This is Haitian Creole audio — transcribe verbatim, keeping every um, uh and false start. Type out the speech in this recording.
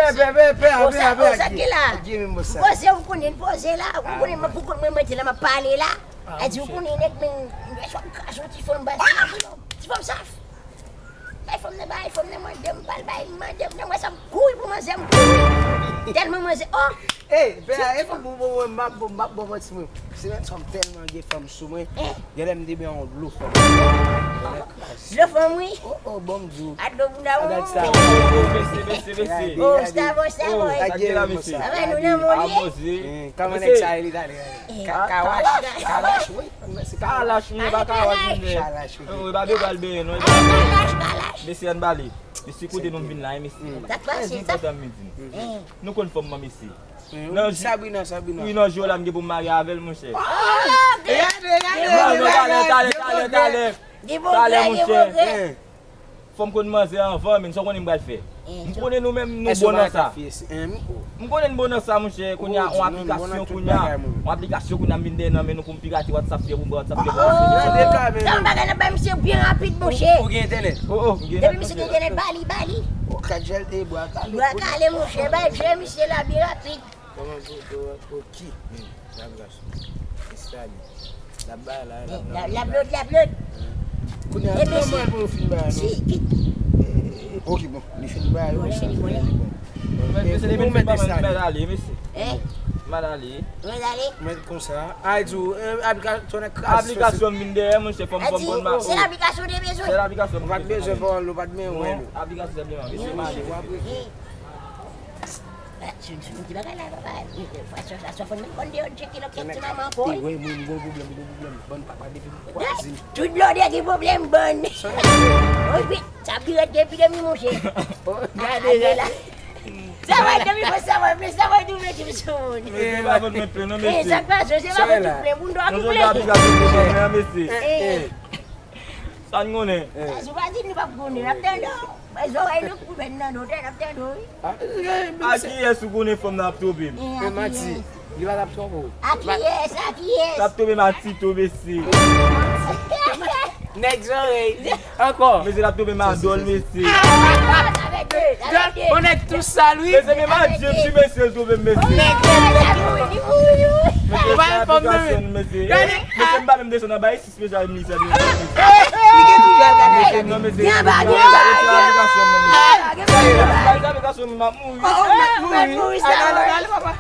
Pè, pè, pè, pè, pè, pè, pè, sa ki la? Poze, ou konnen, poze la. Ou konnen, mwen, pou konn mwen, mwen te la, m ap pale la. A di, ou konnen, nèg, men, m jwe ap kraze yon ti fanm, ba, ti fanm saf. Bay fanm nan, bay fanm nan, mande m, bal bay, mande m, nan mwen sa, m kouri pou manzè, m kouri. Tèlman manzè, oh! Ey, pè, e fò pou mwen, m ap, m ap, m ap manti mwen. Se menm sa m tèlman gen fanm sou mwen. Genlè m te byen yon dlo fanm. Dlo fanm, wi. Oh, oh, bon, m di w. A dlo bouda, wi. Mesi, mesi, mesi. Bon, sa, bon, sa, bon. Sa ki la, mesi? Aba nou nan moli. Kòman nèg sa ye, li tale? Kalash, kalash, wi. Kalash, wi, pa kalash, wi. Kalash, wi. Wi, pa bezwen al benyen, non. Kalash, kalash. Mesi, ann bale. Mesi, kote nou vin la, mesi. Sa k pase, sa? Enpòtan, mesi. Nou konn fanm mwen, mesi. Nan Sabrina, Sabrina. Wi, nan jou la, m gen pou m marye avè l, monchè. Gade, gade, gade, gade. Talè, talè, talè, talè. Talè, monchè. Fò m konn manzè anvan, men sa w konnen m pral fè. M konnen nou menm, nou bon nan sa. M konnen n bon nan sa, monchè. Kounye a, yon aplikasyon, kounye a, yon aplikasyon, kounye a, m vin dèyè nan men nou pou m pirate WhatsApp, fè pou m pran WhatsApp, fè pou m pran. Yon bagay nan bay misye byen rapid, monchè. Ou gen entènèt? Oh, oh, m gen entènèt, monchè. Depi misye gen entènèt, ba li, ba li. Bwa kale, bwa kale, monchè, bay jwe misye la byen rapid. Kòman pou, pou, pou ki? Navigasyon. Estadi. L ap bay la, l ap bay la. L ap load, l ap load. Kounye a, tout moun pou yo fin bay la, non? Ok, bon, li fin bay yo. Bon, li bon, li bon. Mwen, mwen, mwen, mwen, mwen, mwen ale, mesye. Mwen ale. Mwen konsa. Ay, di w, aplikasyon nan kraze. Aplikasyon m vin dèyè, monchè, fò m, fò m konn ma. Se aplikasyon de bezwen. Se aplikasyon m bezwen. Ou pa t bezwen fò, ou pa t bezwen. Aplikasyon se bezwen, mesye, m ale. Sou, sou ti bagay la, papa. Wi, fwa sa, sa, sa, fò n menm konn deyò tcheke lòt, lòt ti manman ankò, wi. Wi, mwen, m gon pwoblèm, m gon pwoblèm. Bann papa depi m kwaze. Tout blòdè gen pwoblèm, bann. Wi, wi, sa pi rèd ke epidemi, monchè. Gade la. Sa va depi fò sa va, men sa va tou mete sou moun. Men se pa fòt mwen plen, non, mesye. Sa k pase, se pa fòt ou plen, moun dwa ki plen. Sa n konnen. Sou pa di nou p ap konnen, n ap tande w. Bay zòrèy nou pou bèn nan nou, tè n ap tande w, wi. A kiyès ou konnen fanm nan ap twonpe m? Men manti, li pa t ap twonpe w. A kiyès, a kiyès? T ap twonpe m a Tito, mesye. Nèg zòrèy. Ankò. Mesye, t ap twonpe m a Dòl, mesye. Yon nèg tou sal, wi. Mesye, men Madje m si mesye l twonpe m, mesye. Nèg zòrèy. Mesye, se aplikasyon, mesye. Mesye, m pa menm desann anba isit. Li gen toujou al gade. Gen anba, gen anba, gen anba. Gen anba, gen anba. M ap mouri. Oh, oh, m ap mouri. Al, al, al, al, papa.